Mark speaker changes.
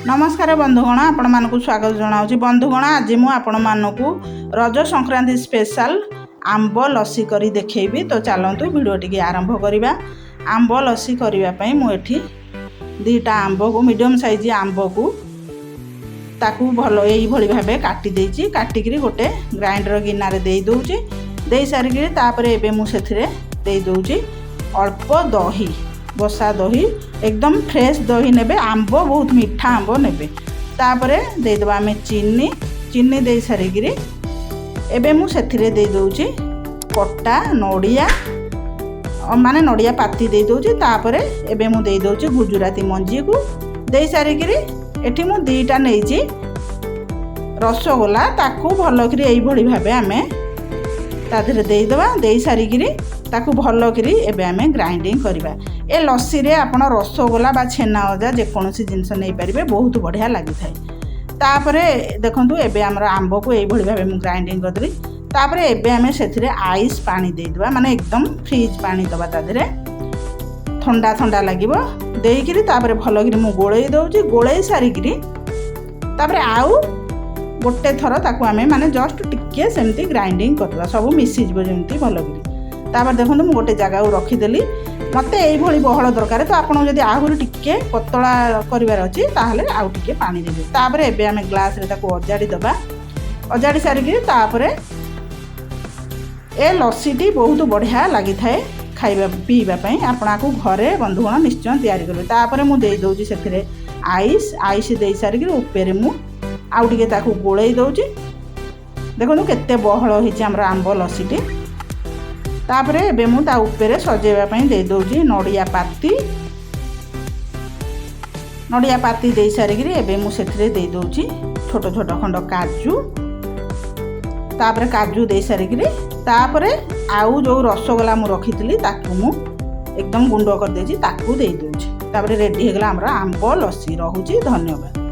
Speaker 1: ନମସ୍କାର ବନ୍ଧୁଗଣ, ଆପଣମାନଙ୍କୁ ସ୍ୱାଗତ ଜଣାଉଛି। ବନ୍ଧୁଗଣ, ଆଜି ମୁଁ ଆପଣମାନଙ୍କୁ ରଜ ସଂକ୍ରାନ୍ତି ସ୍ପେଶାଲ ଆମ୍ବ ଲସି କରି ଦେଖେଇବି। ତ ଚାଲନ୍ତୁ, ଭିଡ଼ିଓ ଟିକେ ଆରମ୍ଭ କରିବା। ଆମ୍ବ ଲସି କରିବା ପାଇଁ ମୁଁ ଏଠି 2ଟା ଆମ୍ବକୁ, ମିଡ଼ିୟମ୍ ସାଇଜ୍ ଆମ୍ବକୁ, ତାକୁ ଭଲ ଏଇଭଳି ଭାବେ କାଟି ଦେଇଛି। କାଟିକିରି ଗୋଟେ ଗ୍ରାଇଣ୍ଡର ଗିନାରେ ଦେଇ ଦେଉଛି। ଦେଇ ସାରିକିରି ତାପରେ ଏବେ ମୁଁ ସେଥିରେ ଦେଇ ଦେଉଛି ଅଳ୍ପ ଦହି, ବସା ଦହି, ଏକଦମ ଫ୍ରେଶ୍ ଦହି ନେବେ। ଆମ୍ବ ବହୁତ ମିଠା ଆମ୍ବ ନେବେ। ତାପରେ ଦେଇଦେବା ଆମେ ଚିନି। ଚିନି ଦେଇ ସାରିକିରି ଏବେ ମୁଁ ସେଥିରେ ଦେଇଦେଉଛି କଟା ନଡ଼ିଆ, ମାନେ ନଡ଼ିଆ ପାତି ଦେଇଦେଉଛି। ତାପରେ ଏବେ ମୁଁ ଦେଇଦେଉଛି ଗୁଜୁରାତି ମଞ୍ଜିକୁ। ଦେଇ ସାରିକିରି ଏଠି ମୁଁ 2ଟା ନେଇଛି ରସଗୋଲା, ତାକୁ ଭଲକିରି ଏଇଭଳି ଭାବେ ଆମେ ତା ଦେହରେ ଦେଇଦେବା। ଦେଇ ସାରିକିରି ତାକୁ ଭଲକିରି ଏବେ ଆମେ ଗ୍ରାଇଣ୍ଡିଙ୍ଗ କରିବା। ଏ ଲସିରେ ଆପଣ ରସଗୋଲା ବା ଛେନା ଗଜା ଯେକୌଣସି ଜିନିଷ ନେଇପାରିବେ, ବହୁତ ବଢ଼ିଆ ଲାଗିଥାଏ। ତାପରେ ଦେଖନ୍ତୁ, ଏବେ ଆମର ଆମ୍ବକୁ ଏଇଭଳି ଭାବେ ମୁଁ ଗ୍ରାଇଣ୍ଡିଙ୍ଗ କରିଦେଲି। ତାପରେ ଏବେ ଆମେ ସେଥିରେ ଆଇସ୍ ପାଣି ଦେଇଦେବା, ମାନେ ଏକଦମ ଫ୍ରିଜ୍ ପାଣି ଦେବା ତା ଦେହରେ, ଥଣ୍ଡା ଥଣ୍ଡା ଲାଗିବ। ଦେଇକିରି ତାପରେ ଭଲକିରି ମୁଁ ଗୋଳେଇ ଦେଉଛି। ଗୋଳେଇ ସାରିକିରି ତାପରେ ଆଉ ଗୋଟେ ଥର ତାକୁ ଆମେ ମାନେ ଜଷ୍ଟ ଟିକିଏ ସେମିତି ଗ୍ରାଇଣ୍ଡିଙ୍ଗ କରିଦେବା, ସବୁ ମିଶିଯିବ ଯେମିତି ଭଲକିରି। ତାପରେ ଦେଖନ୍ତୁ, ମୁଁ ଗୋଟେ ଜାଗାକୁ ରଖିଦେଲି। ମୋତେ ଏଇଭଳି ବହଳ ଦରକାର। ତ ଆପଣଙ୍କୁ ଯଦି ଆହୁରି ଟିକେ ପତଳା କରିବାର ଅଛି, ତାହେଲେ ଆଉ ଟିକେ ପାଣି ଦେବେ। ତାପରେ ଏବେ ଆମେ ଗ୍ଲାସ୍ରେ ତାକୁ ଅଜାଡ଼ି ଦେବା। ଅଜାଡ଼ି ସାରିକିରି ତାପରେ ଏ ଲସିଟି ବହୁତ ବଢ଼ିଆ ଲାଗିଥାଏ ଖାଇବା ପିଇବା ପାଇଁ। ଆପଣ ଆକୁ ଘରେ ବନ୍ଧୁଗଣ ନିଶ୍ଚୟ ତିଆରି କରିବେ। ତାପରେ ମୁଁ ଦେଇଦେଉଛି ସେଥିରେ ଆଇସ୍। ଆଇସ୍ ଦେଇ ସାରିକିରି ଉପରେ ମୁଁ ଆଉ ଟିକେ ତାକୁ ଗୋଳେଇ ଦେଉଛି। ଦେଖନ୍ତୁ, କେତେ ବହଳ ହେଇଛି ଆମର ଆମ୍ବ ଲସିଟି। ତାପରେ ଏବେ ମୁଁ ତା ଉପରେ ସଜେଇବା ପାଇଁ ଦେଇଦେଉଛି ନଡ଼ିଆ ପାତି। ନଡ଼ିଆ ପାତି ଦେଇ ସାରିକିରି ଏବେ ମୁଁ ସେଥିରେ ଦେଇଦେଉଛି ଛୋଟ ଛୋଟ ଖଣ୍ଡ କାଜୁ। ତାପରେ କାଜୁ ଦେଇ ସାରିକିରି ତାପରେ ଆଉ ଯେଉଁ ରସଗୋଲା ମୁଁ ରଖିଥିଲି, ତାକୁ ମୁଁ ଏକଦମ ଗୁଣ୍ଡ କରିଦେଇଛି, ତାକୁ ଦେଇଦେଉଛି। ତାପରେ ରେଡ଼ି ହେଇଗଲା ଆମର ଆମ୍ବ ଲସି। ରହୁଛି, ଧନ୍ୟବାଦ।